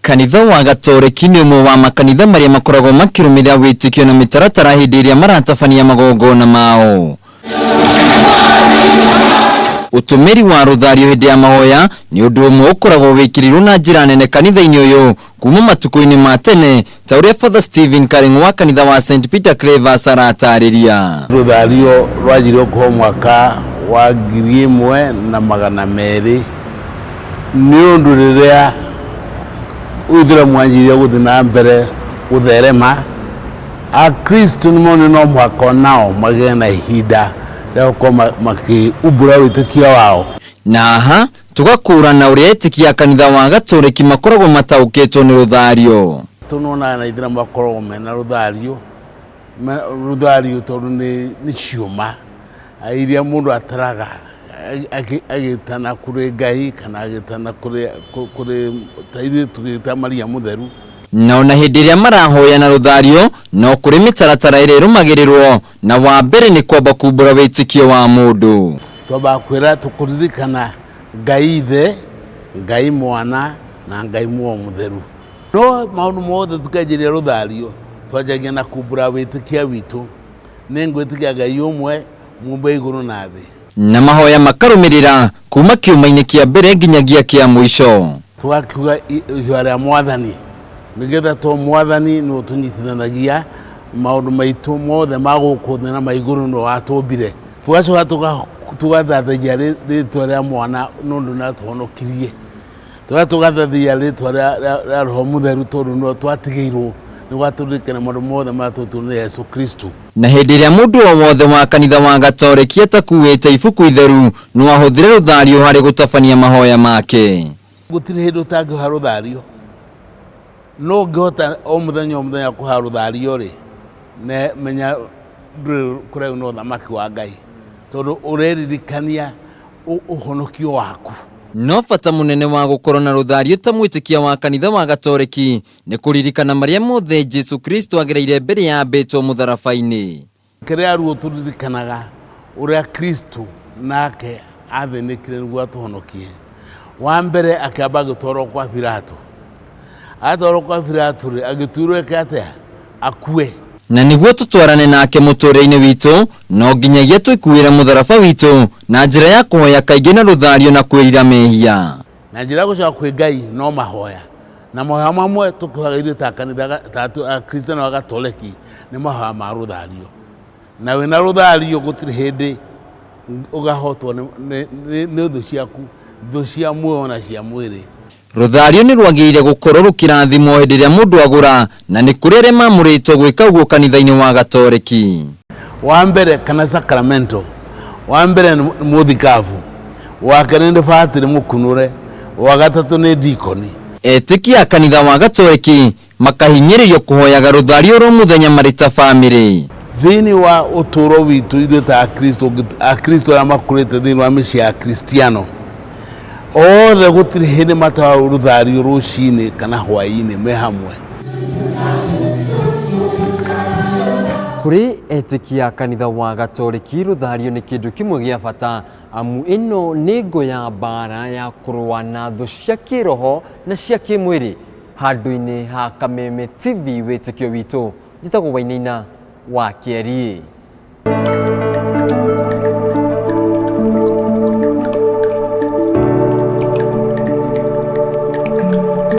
Kanitha wa Gatoreki nĩ ũmwe wa makanitha marĩa makoragwo makĩrũmĩrĩra wĩtĩkio na mĩtaratara hĩndĩ ĩrĩa maratabania magongona mao. Ũtũmĩri wa rũthario hĩndĩ ya mahoya nĩ ũndũ ũmwe ũkoragwo wĩkĩrĩirwo na njĩra nene kanitha-inĩ ũyũ kuma matukũ-inĩ ma tene ta ũrĩa Father Stephen Karĩng'ũ wa kanitha wa St Peter Clavers aratarĩria. Rũthario rwanjirie kuho mwaka wa 1200 nĩ ũndũ rĩrĩa ũithĩramu wanjirie gũthiĩ na mbere gũtherema, Akristo nĩ monire no mũhaka onao magĩe na ihinda rĩa gũkorwo makĩumbũra wĩtĩkio wao. Na haha tũgakũrana ũrĩa etĩkia a kanitha wa Gatoreki makoragwo mataũkĩtwo nĩ rũthario. Tũnonaga na ithĩramu makoragwo mena rũthario, rũthario tondũ nĩ ciũma iria mũndũ ataraga agĩtana kũrĩ Ngai kana agĩtana kũrĩ ta ithuĩ tũgĩta Maria Mũtheru. Na ona hĩndĩ ĩrĩa marahoya na rũthario no kũrĩ mĩtaratara ĩrĩa ĩrũmagĩrĩrwo, na wa mbere nĩ kwamba kumbũra wĩtĩkio wa mũndũ. Twambaga kwĩra tũkũririkana Ngai Ithe, Ngai Mwana na Ngai Muoyo Mũtheru. No maũndũ mothe tũkĩanjĩrĩria rũthario twanjagia na kumbũra wĩtĩkia witũ. Nĩ ngwĩtĩkia Ngai ũmwe mũmbe igũrũ na thĩ. Na mahoya makarũmĩrĩra kuma kĩũma-inĩ kĩa mbere nginyagia kĩa mũico. Tũgakiuga ihoya rĩa Mwathani nĩgetha to Mwathani nĩwe ũtũnyitithanagia maũndũ maitũ mothe ma gũkũ thĩ na ma igũrũ nĩwe watũmbire. Tũgacoka tũgathathaia rĩtwa rĩa Mwana nĩ ũndũ nĩ atũhonokirie. Tũgacoka tũgathathaia rĩtwa rĩa Roho Mũtheru tondũ nĩwe twatigĩirwo nĩguo atũririkane maũndũ mothe marĩa twĩtwo nĩ Yesu Kristo. Na hĩndĩ ĩrĩa mũndũ o wothe wa kanitha wa Gatoreki atakuĩte ibuku itheru no ahũthĩre rũthario harĩ gũtabania mahoya make. Gũtirĩ hĩndĩ ũtangĩoha rũthario, no ũngĩhota o mũthenya o mũthenya kũhoya rũthario rĩ, menya ndũrĩ kũraihu na ũthamaki wa Ngai, tondũ ũreririkania ũhonokio waku. No bata mũnene wa gũkorwo na rũthario ta mwĩtĩkia wa kanitha wa Gatoreki nĩ kũririkana marĩa mothe Jesu Kristo agereire mbere ya ambĩtwo mũtharaba-inĩ. Kĩrĩa ruo tũririkanaga ũrĩa Kristo nake athĩnĩkire nĩguo atũhonokie. Wa mbere akĩamba agĩtwarwo kwa Pilato. Atwarwo kwa Pilato rĩ, agĩtuĩrwo eke atĩa? Akue. Na nĩguo tũtwarane nake mũtũrĩre-inĩ witũ, no nginyagia twĩkuĩre mũtharaba witũ na njĩra ya kũhoya kaingĩ na rũthario na kwĩrira mehia. Na njĩra ya gũcoka kwĩ Ngai no mahoya. Na mahoya mamwe tũkĩhoyaga ithuĩ ta kanitha, ta Akristiano a Gatoreki nĩ mahoya ma rũthario. Na wĩna rũthario gũtirĩ hĩndĩ ũgahotwo nĩ thũ ciaku, thũ cia muoyo na cia mwĩrĩ. Rũthario nĩ rwagĩrĩire gũkorwo rũkĩrathimwo hĩndĩ ĩrĩa mũndũ agũra, na nĩ kũrĩ arĩa mamũrĩtwo gwĩka ũguo kanitha-inĩ wa Gatoreki. Wa mbere kana sacramento, wa mbere nĩ mũthikabu, wa kerĩ nĩ batĩrĩ mũkunũre, wa gatatũ nĩ dikoni. Etĩkia a kanitha wa Gatoreki makahinyĩrĩrio kũhoyaga rũthario oro mũthenya marĩ ta bamĩrĩ. Thĩinĩ wa ũtũũro witũ ithuĩ ta Akristo, Akristo arĩa makũrĩte thĩinĩ wa mĩciĩ ya Akristiano, othe gũtirĩ hĩndĩ mataga rũthario rũcinĩ kana hwaĩ-inĩ me hamwe. Kũrĩ etĩkia a kanitha wa Gatoreki, rũthario nĩ kĩndũ kĩmwe gĩa bata, amu ĩno nĩ ngo ya mbara ya kũrũa na thũ cia kĩroho na cia kĩmwĩrĩ. Handũ-inĩ ha Kameme TV wĩtĩkio witũ, njĩtagwo Wainaina wa Kĩeriĩ.